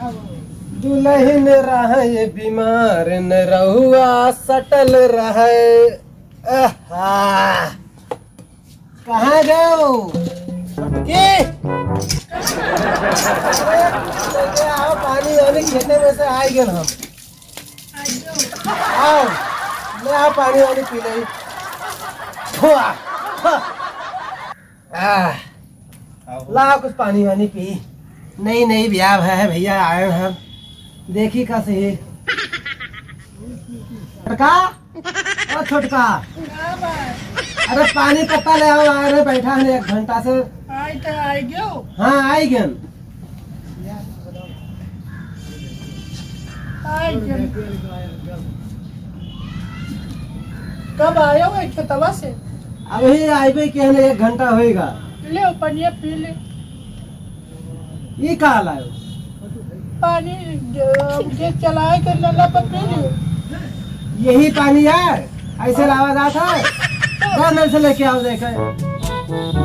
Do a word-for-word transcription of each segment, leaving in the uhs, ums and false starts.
दुलहिन रहे बीमार, न रहुआ सटल रहे। आहा। कहाँ गयो? छोटकी? आओ, पानी वानी खेते में से आइ गेल हम। आओ, ले आओ, पानी वानी पी ले। थोड़ा। आह, लाओ कुछ पानी वानी पी। नई नई ब्याह है भैया, आए हैं हम। देखी का सही। छोटका, ओ छोटका। का बा? अरे पानी पत्ता ले आओ, आए रहे, बैठा है एक घंटा से। आई तो आई गयो। हाँ, आई गन। आई गन। कब आयो है खेतवा से? अभी आइबे के हने, एक घंटा होएगा। ले पनिया पी ले। ई का लायो? पानी ज-, जे चलाए के नल्ला पर पी लियो। यही पानी है, ऐसे लावा जात है। जा नल से लेके आओ, देखे।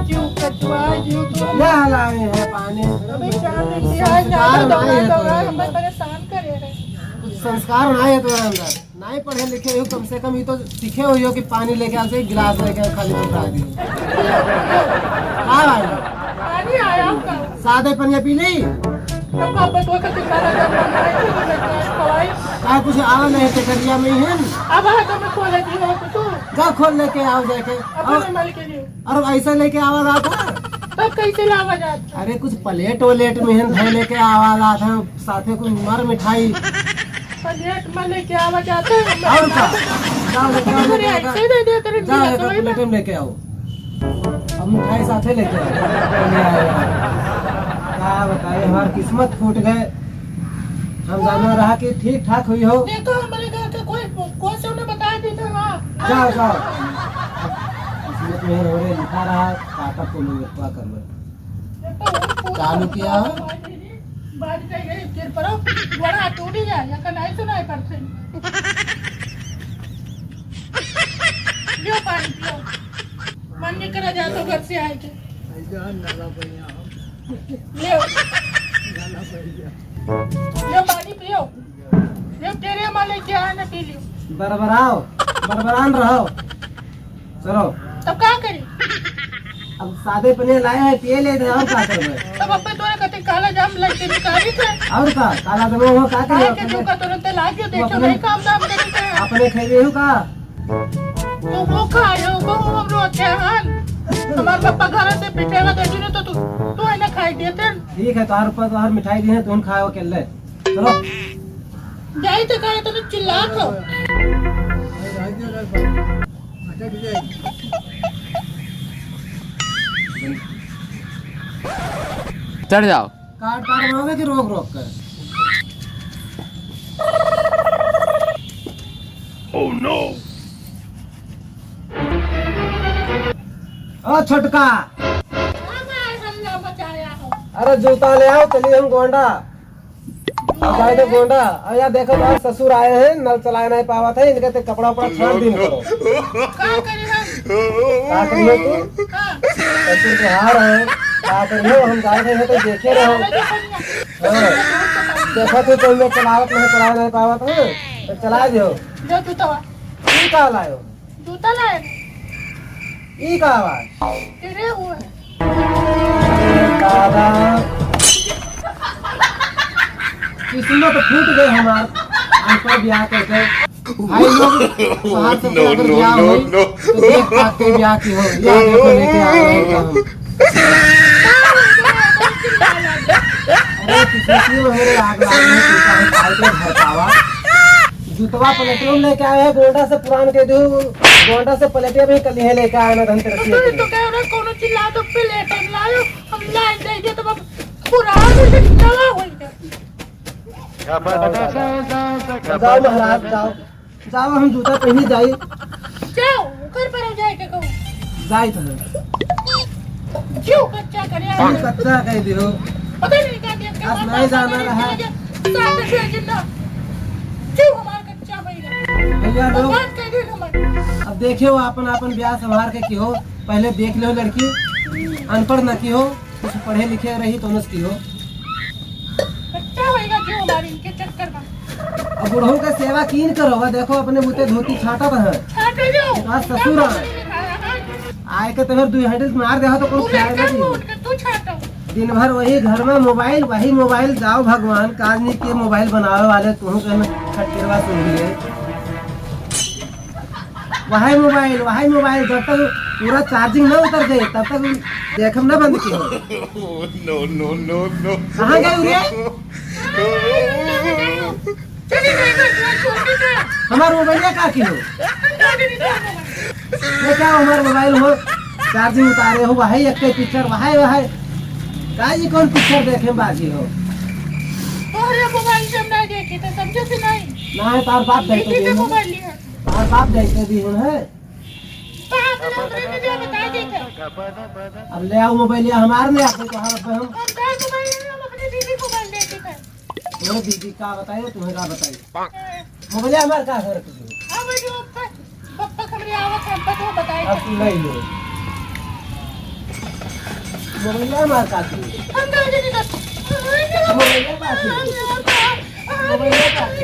क्यों कचुआ, क्यों तू? ले लाए हैं पानी। अबे चार दिन से आज संस्कार ना नहीं है दौड़ा, तोरे हमें अंदर। परेशान करे है। कुछ संस्कार ना है तोरे अंदर। नाहीं पढ़े लिखे हो, कम से कम ये तो सीखे हो कि पानी लेके आओ, से गिलास लेके आओ, खाली पकड़ा दियो। का भाई? पानी आया का? सादे पनिया पी ली? तो का बटुआ का टिकाला जब बनाए थे, तो लेके आए, खवाए। का कुछ आवा नहीं टेकरिया में ही है? अब आ तो मैं खोले दी हो तो तू। जा खोल लेके आओ जाके। अपने और, मल के लिए। और ऐसा लेके आवा जाता? तब कैसे लावा जाता? अरे कुछ प्लेट व्लेट में है, धर लेके आवा जाता, साथे कुछ मर मिठाई। प्लेट में लेके आवा जाते हैं, हम और का? जाओ लेके आओ, अरे, लेके आओ। ऐसे दे दे, तेरे जाओ, लिए एक रसोई में। प्लेट में लेके आओ। अब मिठाई साथे लेके आओ। का बताए, हमार किस्मत फूट गए। हम जाना रहा कि ठीक ठाक हुई हो। देखो, हमारे घर के कोई, कोई से उन्हें बता दी तो हाँ। जाओ, जाओ। किस्मत में हो रहे लिखा रहा, काका को लोग क्या कर लो। देखो, चालू किया हो? बात कही गई, फिर पर बड़ा टूटी जाए, या का नहीं सुनाई पड़ते। लियो पानी पियो, मन नहीं करा जा तो घर से आए के। ऐसा नाला बढ़िया हो। लियो। नाला बढ़िया। लियो पानी पियो। लियो तेरे माँ लेके आए ना पी लियो। बरबराओ, बरबरान रहो। चलो। तब का करी? अब सादे पनिया लाए हैं, पिए ले दे, और का करबे? तब अपने तोरे कते काला जाम लग के निकारी थे। और का? काला जाम हो, का करे? आए के अपने, तू का तुरंत लाग गयो, तू देखो अपने, नहीं काम धाम करी थे। अपने खैबे हो का? तू वो खायो, वो हम रोते हैं। हमार पप्पा घर से पिटेगा तो जी ने तो तू, तू है ना खाई देते। ठीक है, तोहार ऊपर तोहार मिठाई दी है, तुम खाओ अकेले। चलो। जाई तो काहे तने चिल्लात हो? चढ़ जाओ। काट काट बनावे कि रोक रोक कर? Oh no! ओ छोटका। अरे जूता ले आओ, चलिए हम गोंडा। अब जाए तो गोंडा, अब यार देखो, हमारे ससुर आए हैं, नल चलाए नहीं पावत है, इनके ते कपड़ा उपड़ा छान दिन करो। का करी हम? का करी हो तू? का? ससुर के हार है, का करी हो? हम जाए थे तो देखे रहो। हाँ, देखो तू तो इनमें चलावत नहीं, चलाए नहीं पावत है, तो चला दियो। जो तू तो ई का लायो? जूता लाए। ई का आवाज? तेरे हुए। दादा। किस्मत फूट गए हमार। अनपढ़ ब्याह करके। भाई लोग, बाहर से no, अगर no, ब्याह no, होई, no। तो देख पास के ब्याह की हो। या देखो लेके आ रहे हैं हम। अरे, किस्मत में मेरे आग लाग में तू का है, काहे के भड़कावा? जूतवा पलटियो लेके आए हैं, गोंडा से पुरान के दू, गोंडा से पलटिया भी कल ही लेके आए ना धनतेरस तो, के तो दिन। कह रहे कोनो चिल्ला तो प्लेट लायो, हम लाइन दे दे तो अब पुरान हो गया, नवा हो गया। जाओ महाराज, जाओ, जाओ, हम जूता पहनी जाई। जाओ, घर पर हो जाए के कहूँ। जाई तो है। क्यों कच्चा करे? क्यों कच्चा कह दियो? पता नहीं क्या दिया, आज नहीं जाना रहा। साथ में जिंदा। क्यों हमारा कच्चा भैया लोग, बर्बाद कर दियो हमारे। अब देखियो, आपन आपन ब्याह संभार के किहो, पहले देख लियो लड़की, अनपढ़ न किहो, कुछ पढ़े लिखे रही तो नस किहो। बच्चा हो जो हमारे इनके चक्कर में। अब बुढ़ऊ के सेवा कीन करो, वह देखो अपने बूते धोती छाटत है। छाटे जो। का ससुर है। आए के तोहर दू हैंडल मार दे हो तो कौन तू खाएगा लेकर नहीं? उठ के तू छाटो। दिन भर वही घर में मोबाइल, वही मोबाइल। जाओ भगवान, काजनी के मोबाइल बनावे वाले, तुहू के हम खटकेरवा सुन लिए। वही मोबाइल, वही मोबाइल, जब तक पूरा चार्जिंग ना उतर जाए, तब तक देखम ना बंद किहो। No, no, no, no। कहाँ गए रे? हमार मोबाइलिया का किहो? ये क्या हमार मोबाइल हो? चार्जिंग उतारे हो, वही एक पिक्चर, वही, वही। का ये कौन पिक्चर देखे बाजी हो? तोहरे मोबाइल से हम नहीं देखे, तो समझे से नहीं। ना, तार बाप देखे दीदी के भी। मोबाइल लिया। तार बाप देखे भी हो, है? बाप रे, हमरे के लिए बता देते। अब ले आओ मोबाइल, या हमार ले आते तो हम, हम हम तार मोबाइल हम अपने दीदी को कर देते थे। तोरे दीदी का बताई, तुम्हें का बताई? मोबाइल हमार का घर के? अब जो पप्पा, पप्पा हमरे आवत है, पप्पा को बताई। अब तू ले लो। मोबाइल हमार का थी? हम तो नहीं कर। मोबाइल का थी? मोबाइल का थी?